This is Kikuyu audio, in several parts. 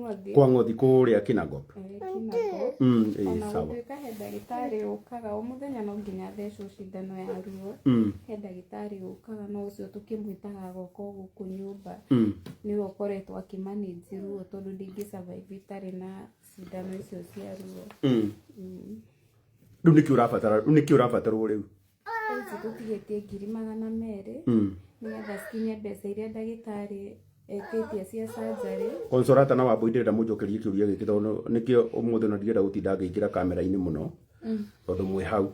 Ng'othi. Kwa Ng'othi kũrĩa Kinangop. Eh, Kinangop. Ĩĩ, Ona sawa. gũtuĩka he ndagĩtarĩ ũkaga o mũthenya no nginya thecwo cindano ya ruo. He ndagĩtarĩ ũkaga no ũcio tũkĩmwĩtaga agoka o gũkũ nyũmba. Nĩwe ũkoretwo akĩmanage ruo tondũ ndingĩ survive itarĩ na cindano icio cia ruo. Rĩu nĩkĩ ũrabatara, rĩu nĩkĩ ũrabatarwo rĩu? Thaa ici tũtigĩtie 200,000 nĩgetha cikinye mbeca iria ndagĩtarĩ etĩtie cia surgery. Consolata na Wambui ndĩrenda mũnjokerie kĩũria gĩkĩ tondũ nĩkĩo ũmũthĩ ona ndirenda gũtinda ngĩingĩra kamera-inĩ mũno tondũ mwĩ hau.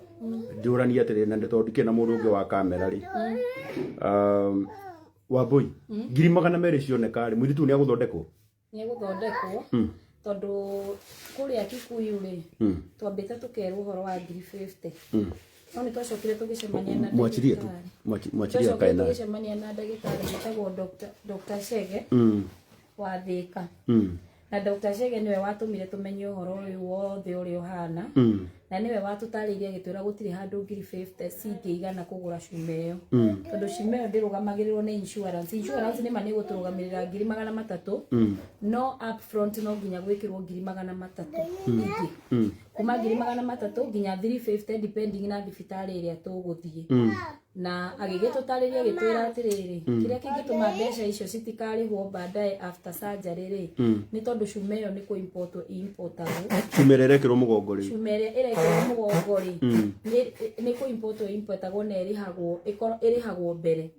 Njũranie atĩrĩrĩ na tondũ ndikĩrĩ na mũndũ ũngĩ wa kamera rĩ. Wambui, 200,000 cioneka rĩ, mũirĩtu ũyũ nĩ agũthondekwo? Nĩ egũthondekwo tondũ kũrĩa Kikuyu rĩ, twambĩte tũkerwo ũhoro wa 50,000. No nĩ twacokire tũgĩcemania na Mwachirie tu. ndagĩtarĩ. Mwachirie Twacokire akae nayo. tũgĩcemania na ndagĩtarĩ wĩtagwo Dr. Chege wa Thĩka. Na Dr. Chege nĩwe watũmire tũmenye ũhoro ũyũ wothe ũrĩa ũhana. Na nĩwe watũtarĩirie agĩtwĩra gũtirĩ handũ 50,000 cingĩigana kũgũra cuma ĩyo. Tondũ cuma ĩyo ndĩrũgamagĩrĩrwo nĩ insurance. Insurance nĩma nĩ ĩgũtũrũgamĩrĩra 300,000, no upfront no nginya gwĩkĩrwo 300,000 ingĩ. Kuma 300,000 nginya 350 depending na thibitarĩ ĩrĩa tũgũthiĩ. Na agĩgĩtũtarĩria agĩtwĩra atĩrĩrĩ, kĩrĩa kĩngĩtũma mbeca icio citikarĩhwo baadaye after surgery rĩ, nĩ tondũ cuma ĩyo nĩ kũ-importwo ĩ-importagwo. Cuma ĩrĩa ĩrekĩrwo mũgongo rĩ. Cuma ĩrĩa ĩrekĩrwo mũgongo rĩ, nĩ kũ-importwo ĩ-importagwo na ĩrĩhagwo mbere.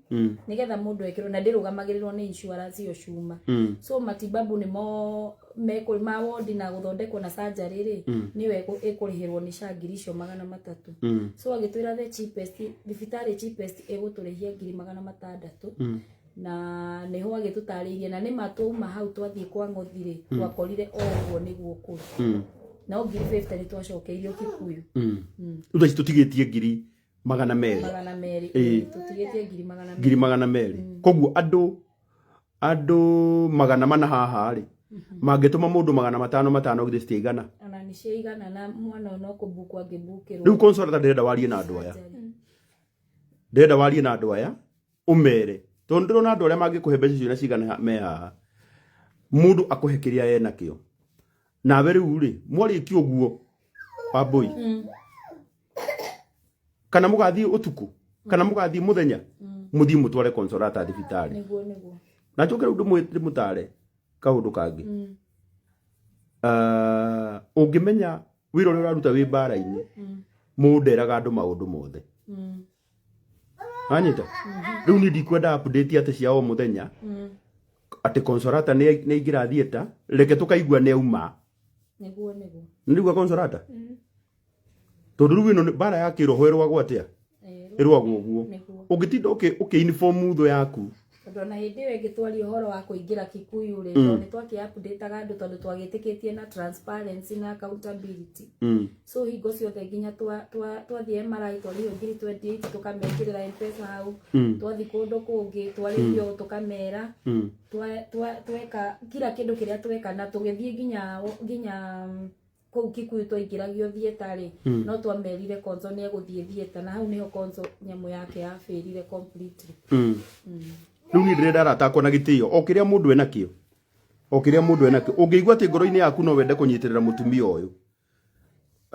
Nĩgetha mũndũ ekĩrwo, na ndĩrũgamagĩrĩrwo nĩ insurance ĩyo cuma. So matibabu nĩmo ma wodi na gũthondekwo na surgery rĩ, nĩyo ĩkũrĩhĩrwo nĩ SHA 300,000. So agĩtwĩra the cheapest, thibitarĩ cheapest ĩgũtũrĩhia 600,000. Na nĩho agĩtũtarĩirie, na nĩma twauma hau twathiĩ kwa Ng'othi rĩ, twakorire o ũguo nĩguo kũrĩ. No 50,000 nĩ twacokeirio Kikuyu. Rĩu thaa ici tũtigĩtie 200,000. 200. Ĩĩ. Tũtigĩtie 200,000. 200,000. Koguo andũ 400 haha rĩ, mangĩtũma mũndũ 500 5 githĩ citiigana? Ona nĩ ciaigana, na mwana ũyũ no kũbukwo angĩbukĩrwo. Rĩu Consolata ndĩrenda warie na andũ aya. Ndĩrenda warie na andũ aya ũmere, tondũ ndĩrona andũ arĩa mangĩkũhe mbeca icio na cigana me haha. Mũndũ akũhe kĩrĩa enakĩo. Nawe rĩu rĩ, mwarĩkia ũguo Wambui, kana mũgathiĩ ũtukũ kana mũgathiĩ mũthenya, mũthiĩ mũtware Consolata thibitarĩ. Nĩguo, nĩguo. Na njoke rĩu ndĩmũtare kaũndũ kangĩ. Ũngĩmenya wĩra ũrĩa ũraruta wĩ mbara-inĩ, mũndũ nderaga andũ maũndũ mothe. Wanyita? Rĩu niĩ ndikwenda update atĩ cia o mũthenya, atĩ Consolata nĩ aingĩra theatre, reke tũkaigua nĩ auma. Nĩguo, nĩguo. Nĩguo Consolata? Tondũ rĩu ĩno nĩ mbara ya kĩroho ĩrũagwo atĩa? Ĩrũagwo ũguo. Nĩguo. Ũngĩtinda ũkĩ-inform thũ yaku. Tondũ ona hĩndĩ ĩyo ĩngĩ twaria ũhoro wa kũingĩra Kikuyu rĩ, tondũ nĩ twakĩ-update-aga andũ tondũ twagĩtĩkĩtie na transparency na accountability. So hingo ciothe nginya twathiĩ MRI twarĩhio 28,000 tũkamekĩrĩra M-Pesa hau. Twathiĩ kũndũ kũngĩ twarĩhio tũkamera. Tweka kila kĩndũ kĩrĩa tweka, na tũgĩthiĩ nginya kũu Kikuyu twaingĩragio theatre rĩ, no twamerire Konzo nĩ egũthiĩ theatre, na hau nĩho Konzo nyamũ yake yabĩrire completely. Rĩu niĩ ndĩrenda arata akwa na gĩtĩo, o kĩrĩa mũndũ enakĩo, o kĩrĩa mũndũ enakĩo, ũngĩigua atĩ ngoro-inĩ yaku no wende kũnyitĩrĩra mũtumia ũyũ,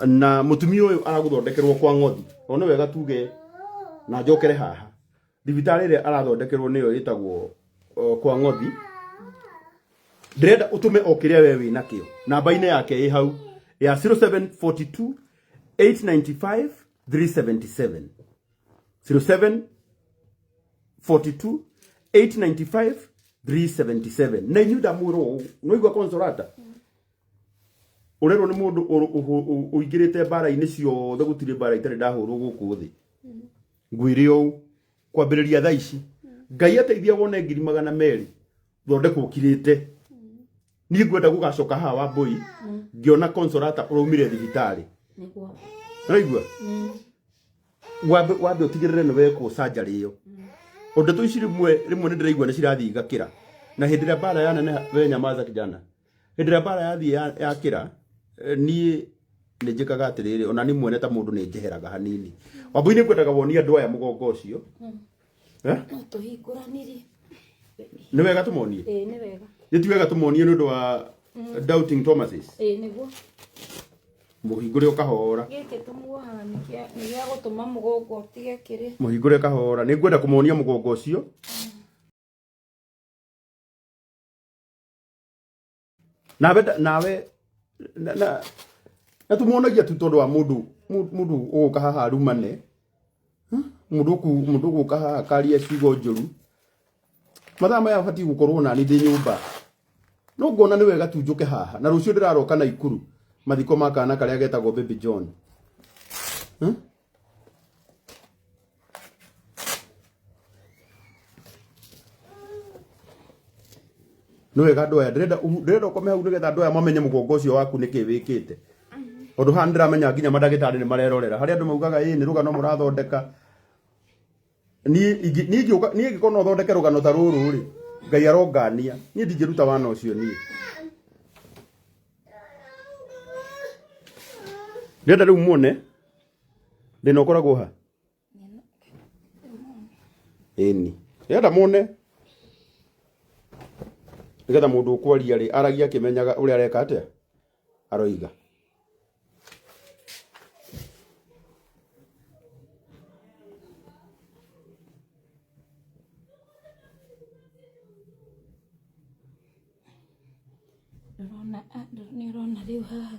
na mũtumia ũyũ aragũthondekerwo kwa Ng'othi, o nĩ wega tuge na njokere haha, thibitarĩ ĩrĩa arathondekerwo nĩyo ĩtagwo kwa Ng'othi. Ndĩrenda ũtũme o kĩrĩa we wĩ nakĩo, namba-inĩ yake ĩ hau ya zero seven forty two eight ninety five three seventy seven. Zero seven forty two eight ninety five three seventy seven. Na inyuĩ ndamwĩra ũũ, nĩwaigua Consolata? Ũrerwo nĩ mũndũ ũingĩrĩte mbara-inĩ ciothe, gũtirĩ mbara itarĩ ndahũrwo gũkũ thĩ. Ngwĩre ũũ, kwambĩrĩria thaa ici, Ngai ateithia wone 200,000, thondekwo ũkirĩte. Niĩ ngwenda gũgacoka haha Wambui, ngĩona Consolata ũraumire thibitarĩ. Nĩguo. Ũraigua? Wambe ũtigĩrĩre nĩ wekwo surgery ĩyo. Ndeto ici rĩmwe nĩ ndĩraigua nĩ cirathiĩ igakĩra. Na hĩndĩ ĩrĩa mbara yaneneha, we nyamaza kijana. Hĩndĩ ĩrĩa mbara yathiĩ yakĩra, niĩ nĩ njĩkaga atĩrĩrĩ, ona niĩ mwene ta mũndũ nĩ njeheraga hanini. Wambui nĩ ngwendaga wonie andũ aya mũgongo ũcio. No tũhingũranirie. Nĩ wega tũmonie? Ĩĩ, nĩ wega. Nĩ ti wega tũmonie nĩ ũndũ wa Doubting Thomases. Ĩĩ nĩguo. Mũhingũre ũkahora. Gĩkĩ tũmuohaga nĩ gĩa gũtũma mũgongo ũtige kĩrĩa. Mũhingũre kahora. Nĩ ngwenda kũmonia mũgongo ũcio. Nawe nawe na na na tumuonagia tu tondu wa mundu mundu uguka haha arumane, mundu mundu uguka haha akaria ciugo njuru. Mathaa maya batiĩ gũkorwo nani ndĩ nyũmba, no ngona nĩ wega tu njũke haha na rũciũ ndĩraroka Naikuru mathiko ma kana karĩa getagwo Baby John. Nĩ wega andũ aya ndĩrenda ndĩrenda ũkome hau nĩgetha andũ aya mamenye mũgongo ũcio waku nĩkĩ wĩkĩte. Tondũ haha nĩndĩramenya nginya mandagĩtarĩ nĩ marerorera. Harĩa andũ maugaga ĩ nĩ rũgano mũrathondeka. Niĩ niĩ ingĩkorwo no thondeke rũgano ta rũrũ rĩ, Ngai arongania. Niĩ ndingĩruta wana ũcio niĩ. Ndĩrenda rĩu muone thĩna ũkoragwo ha? Ĩni. Ndĩrenda muone nĩgetha mũndũ ũkwaria rĩ aragia akĩmenyaga ũrĩa areka atĩa aroiga.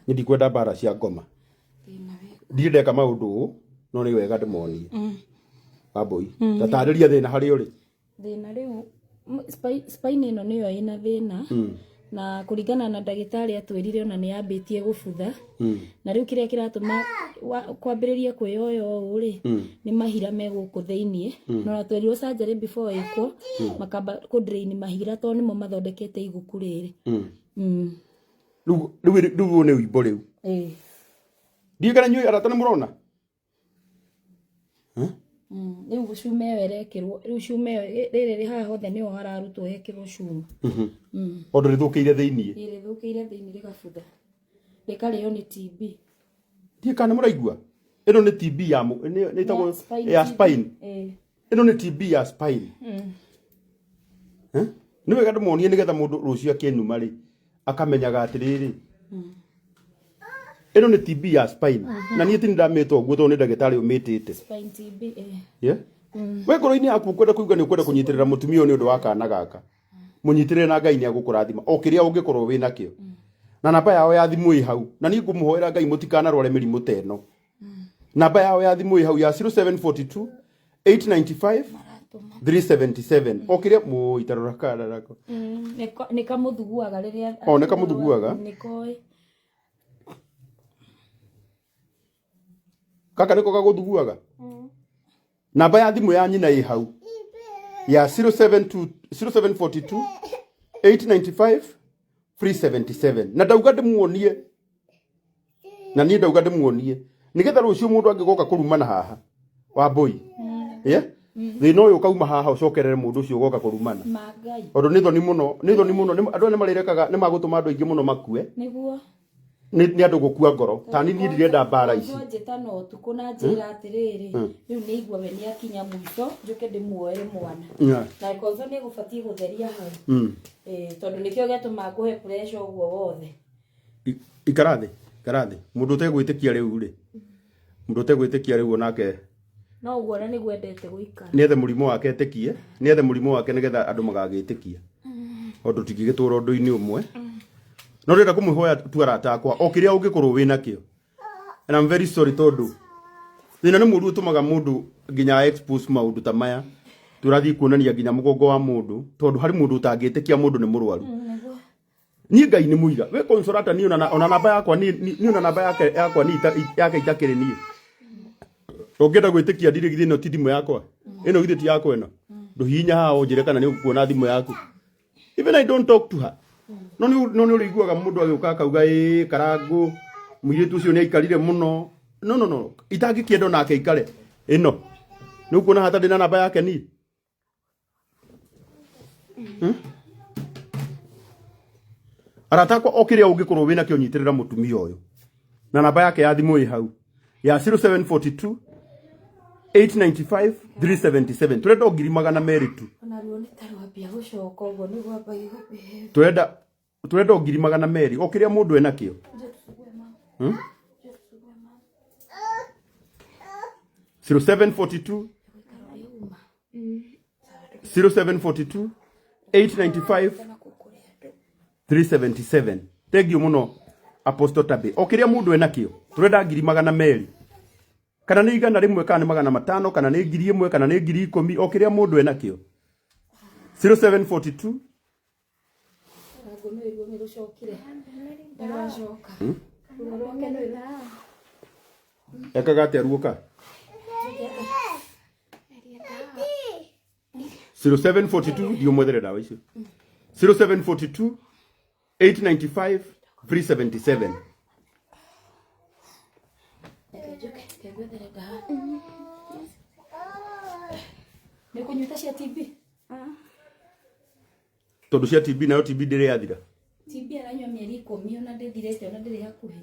Niĩ ndikwenda mbara cia ngoma. Ndirĩ ndeka maũndũ ũũ no nĩ wega ndĩmonie. Wambui, ta tarĩria thĩna harĩa ũrĩ. Thĩna rĩu spine ĩno nĩyo ĩna thĩna. Na kũringana na ndagĩtarĩ atwĩrire ona nĩ yambĩtie gũbutha. Na rĩu kĩrĩa kĩratũma kwambĩrĩria kwĩyoya ũũ rĩ, nĩ mahira me gũkũ thĩiniĩ. Na ona twerirwo surgery before ĩkwo, makamba kũ drain mahira tondũ nĩmo mathondekete iguku rĩrĩ. Rĩu rĩu rĩu nĩ ũimbo rĩu. Ĩĩ. Ndiũĩ kana inyuĩ arata nĩ mũrona? Rĩu cuma ĩyo ĩrekĩrwo, rĩu cuma ĩyo rĩrĩ rĩ haha hothe nĩho hararutwo hekĩrwo cuma. Tondũ rĩthũkĩire thĩiniĩ. Ĩĩ rĩthũkĩire thĩiniĩ rĩgabutha. Rĩkarĩo nĩ TB. Ndiũĩ kana nĩ mũraigua? Ĩno nĩ TB ya nĩ ĩtagwo ya spine. Ĩno nĩ TB ya spine. Nĩ wega ndĩmuonie nĩgetha mũndũ rũciũ akĩnuma rĩ akamenyaga atĩrĩrĩ. Ĩno nĩ TB ya spine. Na niĩ ti ndamĩta ũguo tondũ nĩ ndagĩtarĩ ũmĩtĩte. Spine TB, eh. Yeah? We ngoro-inĩ yaku ũkwenda kũigua nĩ ũkwenda kũnyitĩrĩra mũtumia ũyũ nĩ ũndũ wa kana gaka. Mũnyitĩrĩre na Ngai nĩ agũkũrathima o kĩrĩa ũngĩkorwo wĩ nakĩo. Na namba yao ya thimũ ĩ hau. Na niĩ ngũmũhoera Ngai mũtikanarware mĩrimũ ta ĩno. Namba yao ya thimũ ĩ hau ya 0742 895 377. O kĩrĩa mũitarora kana nako. Nĩ kamũthuguaga rĩrĩa O nĩ kamũthuguaga. Nĩ koĩ. Kaka nĩko gagũthuguaga? Namba ya thimũ ya nyina ĩ hau ya 072 0742 895 377. Na ndauga ndĩmuonie, na niĩ ndauga ndĩmuonie nĩgetha rũciũ mũndũ angĩgoka kũrumana haha Wambui. Yeah? Thĩna ũyũ ũkauma haha ũcokerere mũndũ ũcio ũgoka kũrumana. Tondũ nĩ thoni mũno, nĩ thoni mũno, andũ aya nĩmarĩrekaga, nĩmagũtũma andũ aingĩ mũno makue. Nĩguo. Nĩ andũ gũkua ngoro. Ta niĩ ndirenda mbara ici. Njĩta no ũtukũ na njĩra atĩrĩrĩ, rĩu nĩ igua we nĩ akinya mũico, njũke ndĩmuoere mwana. Na konzo nĩ gũbatiĩ gũtheria hau. Tondũ nĩkĩo gĩatũma ngũhe pressure ũguo wothe. Ikara thĩ, ikara thĩ. Mũndũ ũtegwĩtĩkia rĩu rĩ. Mũndũ ũtegwĩtĩkia rĩu onake. No ũguo na nĩguo endete gũikara. Nĩethe mũrimũ wake etĩkie, nĩethe mũrimũ wake nĩgetha andũ magagĩtĩkia. Tondũ tũtingĩgĩtũra ũndũ-inĩ ũmwe. No ndĩrenda kũmwĩhoya tu arata akwa o kĩrĩa ũngĩkorwo wĩ nakĩo. And I'm very sorry tondũ thĩna nĩ mũũru ũtũmaga mũndũ nginya expose maũndũ ta maya. Tũrathiĩ kuonania nginya mũgongo wa mũndũ tondũ harĩ mũndũ ũtangĩtĩkia mũndũ nĩ mũrwaru. Niĩ Ngai nĩ mũira. We Consolata niĩ ona namba yakwa niĩ ona namba yake yakwa niĩ yake itakĩrĩ niĩ. Ũngĩenda gwĩtĩkia ndirĩ githĩ ĩno ti thimũ yakwa. Ĩno githĩ ti yakwa ĩno. Ndũhihinya haha ũnjĩre kana nĩ ũkuona thimũ yaku. Even I don't talk to her. No nĩ ũrĩiguaga mũndũ agĩũka akauga ĩ Karangũ mũirĩtu ũcio nĩ aikarire mũno. No, no, no. Itangĩkĩenda onake aikare. Ĩno. Nĩ ũkuona hata ndĩna namba yake niĩ. Arata akwa o kĩrĩa ũngĩkorwo wĩna kĩo nyitĩrĩra mũtumia ũyũ. Na namba yake ya thimũ ĩ hau ya 0742 895 377. Tũrenda o ngiri magana merĩ tu. Ona ruo nĩ ta rwambia gũcoka ũguo nĩ rwambagia gũbehave. Tũrenda Turenda o 200,000 o kiria mundu enakio. 0742 0742 895 377. Thank you muno Apostle Tabe. O kiria mundu enakio turenda 200,000. Kana nĩ 100 kana nĩ 500 kana nĩ 1,000 kana nĩ 10,000 o kiria mundu enakio. 0742 ekaga atia ruoka 0742 ndio mwethere dawa icio 0742 895 377. Nĩ cia TB? Tondu cia TB nayo TB ndĩrĩ yathira. TB aranyua mĩeri 10 ona ndĩthirĩte ona ndĩrĩ hakuhĩ.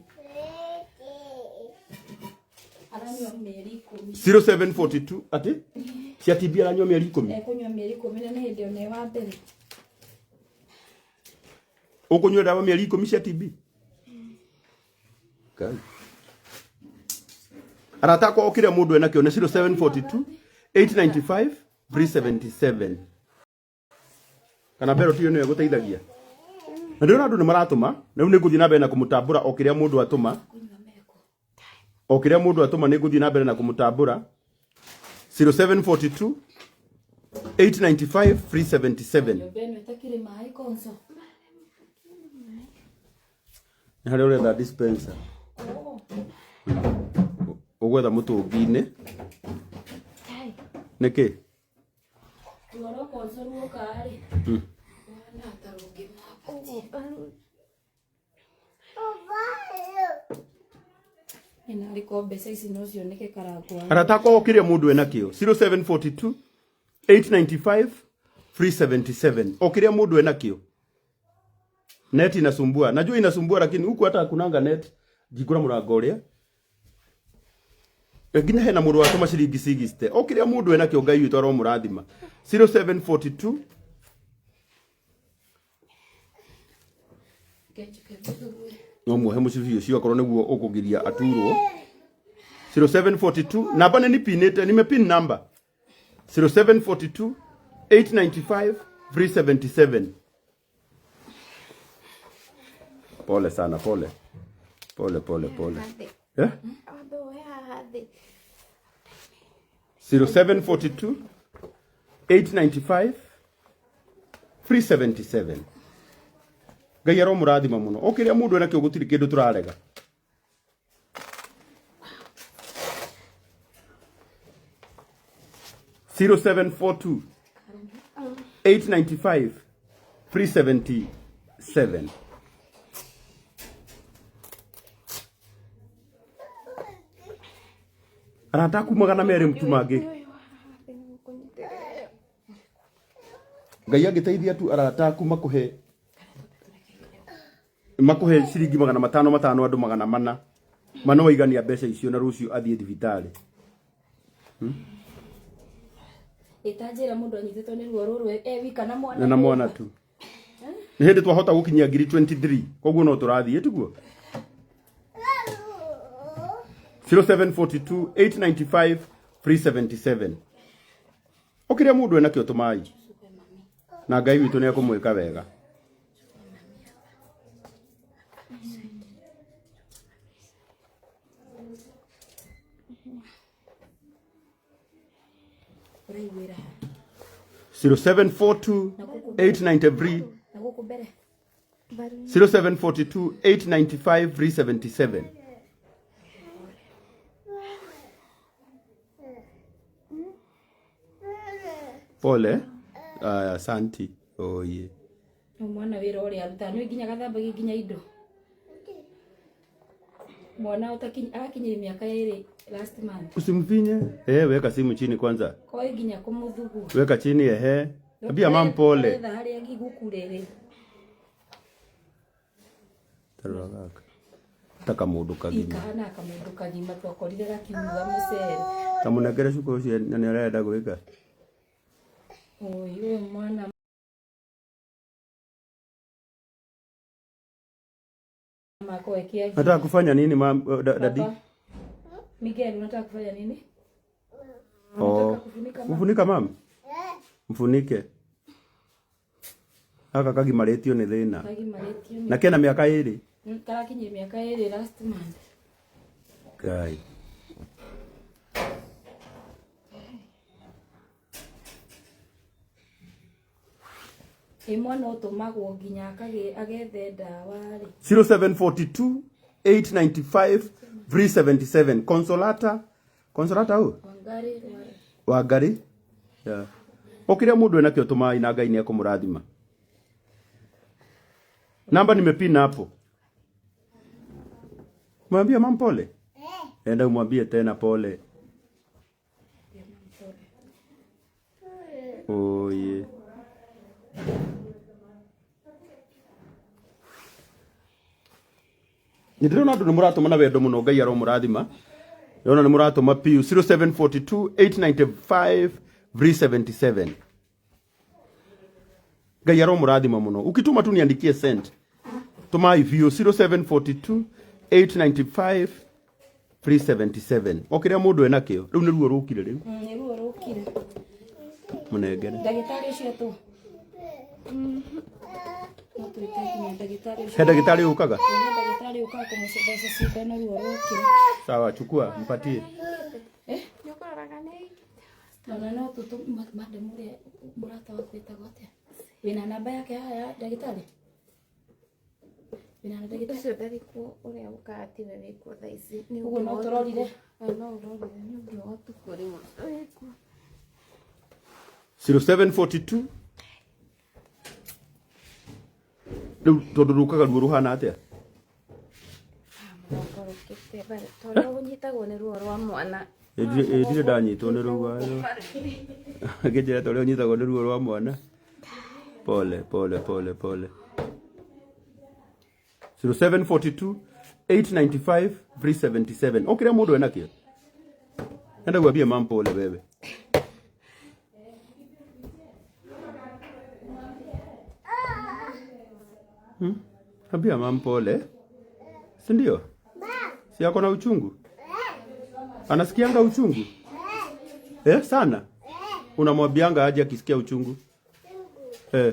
Aranyua mĩeri 10. 0742 ati cia TB aranyua mĩeri 10. Ekũnyua mĩeri 10 na nĩ hĩndĩ ona wa mbere. Ũkũnyua ndawa mĩeri 10 cia TB? Ngai. Arata akwa o kĩrĩa mũndũ enakĩo nĩ 0742 895 377. Kana mbero tiyo nĩyo ĩgũteithagia. Na ndĩrona andũ nĩ maratũma, na rĩu nĩ ngũthiĩ na mbere na kũmũtambũra o kĩrĩa mũndũ atũma. O kĩrĩa mũndũ atũma nĩ ngũthiĩ na mbere na kũmũtambũra. 0742 895 377. Nyũmba ĩno ĩtakĩrĩ maĩ konso. Nĩ harĩa ũretha dispenser. Ũgwetha mũtũngi-inĩ. Nĩkĩ? Ruo rwa konso ruoka rĩ. Rũhana ta rũngĩmwambatia. Ĩna arĩko mbeca ici no cioneke Karangwa. Arata akwa o kĩrĩa mũndũ enakĩo 0742 895 377. O kĩrĩa mũndũ enakĩo. Net inasumbua. Najua inasumbua lakini huku hata hakunanga net. Njingũra mũrango ũrĩa. Nginya hena mũndũ watũma ciringi 60. O kĩrĩa mũndũ enakĩo Ngai witũ aromũrathima. 0742 no muohe mũcibi ũcio akorwo nĩguo ũkũgiria aturwo. 0742 namba nĩ nipinĩte, nimepin number 0742 895 377. Pole sana, pole pole pole pole. Eh? 0742 895 377. Ngai aromũrathima mũno. O kĩrĩa mũndũ enakĩo gũtirĩ kĩndũ tũrarega. 0742 895 377. Arata aku 200 mtu mangĩ. Ngai angĩteithia tu arata aku makuhe ciringi 500 andũ 400 mano waigania mbeca icio na rũciũ athiĩ thibitarĩ. Ĩtanjĩra mũndũ anyitĩtwo nĩ ruo rũrũ e wika na mwana. Na mwana tu. Nĩ hĩndĩ twahota gũkinyia 23,000 koguo no tũrathiĩ tiguo. 0742 895 377. O kĩrĩa mũndũ enakĩo tũmai. Na Ngai witũ nĩ ekũmwĩka wega. Ũraiguĩra. 0742 893 Na gũkũ mbere. 0742 895 377. Pole. Asante. Oh yeah. Mwana wĩra ũrĩa arutaga nĩ nginya gathambagia nginya indo. Mwana arakinyire mĩaka 2 last month. Usimfinye. Weka simu chini kwanza. Koi nginya kũmũthugua. Weka chini ehe. Ambia mam pole. Aretha harĩa giguku rĩrĩ. Tarora gaka. Ta kamũndũ kagima. Ikahana kamũndũ kagima twakorire gakiuga mũcere. Kamũnengere cuka ũcio na nĩ arenda gwĩka. Ũyũ mwana. mama akoe. Nataka kufanya nini daddy? Papa. Miguel, unataka kufanya nini? Oh. Unataka kufunika mama? Mfunika mama? Mfunike. Gaka kagimarĩtio nĩ thĩna. Kagimarĩtio nĩ Na kena mĩaka 2. Karakinyia mĩaka 2 last month. Ngai. Ĩ mwana ũtũmagwo nginya agethe ndawa rĩ. 0742 895 377. Consolata. Consolata ũ? Wangari. Wangari. Yeah. O kĩrĩa mũndũ enakĩo tũmai na Ngai nĩ ekũmũrathima. Namba nimepina hapo. Mwambie mam pole. Enda umwambie tena pole. Oye. Nĩ ndĩrona andũ nĩ mũratũma na wendo mũno, Ngai aromũrathima. Ndĩrona nĩ mũratũma piu. 0742 895 377. Ngai aromũrathima mũno. Ukituma tu niandikie sent. Tũmai biũ. 0742 895 377. O kĩrĩa mũndũ enakĩo. Rĩu nĩ ruo rũkire rĩu. Nĩ ruo rũkire. Mũnengere. Ndagĩtarĩ ũcio tu. No twĩte nginya ndagĩtarĩ ũcio. He ndagĩtarĩ ũkaga? He ndagĩtarĩ ũkaga kũmũtheca cindano ruo rũkire. Sawa, chukua, mpatie. Nĩũkũroraga nĩ Ona no tũtũ madam ũrĩa mũrata waku wĩtagwo atĩa? Wĩna namba yake haha ya ndagĩtarĩ? Wĩna ndagĩtarĩ? Ũcio ndarĩ kuo, ũrĩa ũkaga tiwe wĩkuo thaa ici. Nĩ Ũguo ũngĩ no wa tũrorire? ũtukũ. No ũrorire, nĩ ũngĩ wa ũtukũ rĩu wĩkuo. 0742. Rĩu tondũ rũkaga ruo rũhana atĩa? Mũgongo rũkĩte, tondũ ũnyitagwo nĩ ruo rwa mwana. Ĩ ndirĩ ndanyitwo nĩ ruo. Ngĩnjĩra ta ũrĩa ũnyitagwo nĩ ruo rwa mwana. Pole pole pole pole. 0742 895 377. O kĩrĩa mũndũ enakĩo. Enda gwambie mam pole wewe. Ambia mam pole. Si ndio? Si ako na uchungu? Anasikianga uchungu? Sana? Unamwambianga aje akisikia uchungu? 0742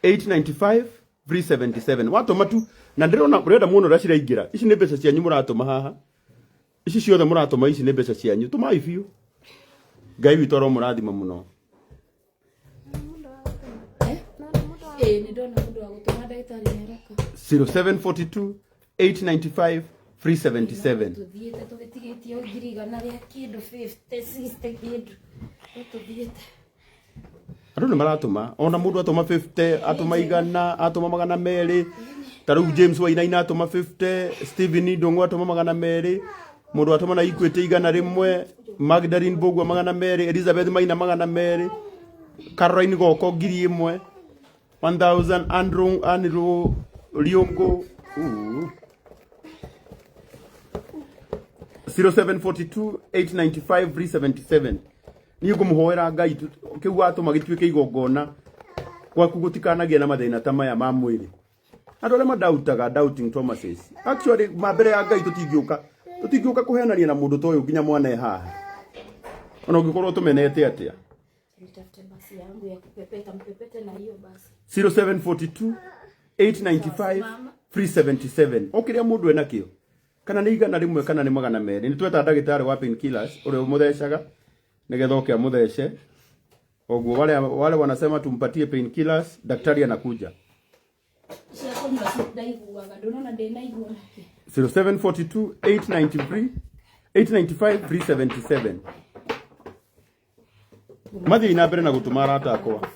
895 377. Watũma tu na ndĩrona ũrenda muno ũrĩa ciraingĩra. Ici nĩ mbeca cianyu mũratũma haha. Ici ciothe mũratũma ici nĩ mbeca cianyu. Tũmai biũ. Ngai witũ aromũrathima mũno. Ĩ nĩ ndona mũndũ wa gũtũma, ndagĩtarĩ nĩ aroka. 0742 895 377. Tũthiĩte tũgĩtigĩtie 100,000 rĩa kĩndũ 50 60 kĩndũ. No tũthiĩte. Andũ nĩ maratũma. Ona mũndũ atũma 50, atũma 100, atũma 200. Ta rĩu James Wainaina atũma 50, Stephen Ndung'u atũma 200, mũndũ atũma na Equity 100, Magdalene Mbugua 200, Elizabeth Maina 200, Caroline Goko 1000, 1000, Andrew Riungu. 0742 895 377. Niĩ ngũmũhoera Ngai kĩu watũma gĩtuĩke igongona gwaku gũtikanagie na mathĩna ta maya ma mwĩrĩ. Andũ arĩa mandautaga, doubting Thomases. Actually, ma mbere ya Ngai tũtingĩũka kũhenania na mũndũ ta ũyũ nginya mwana e haha. Ona ũngĩkorwo tũmenete atĩa. Nitafute basi yangu ya kupepeta, mpepete na hiyo basi. 0742 895 377. O kĩrĩa mũndũ enakĩo. Kana nĩ 100 kana nĩ 200. Nĩ tweta ndagĩtarĩ wa painkillers ũrĩa ũmũthecaga nĩgetha oke amũthece. Oguo wale wanasema tumpatie painkillers, daktari anakuja. Cia kũnyua ndaiguaga, ndũnona ndĩnaigua nakĩ. 0742 893 895 377. Mathiĩ na mbere na gũtũma arata akwa.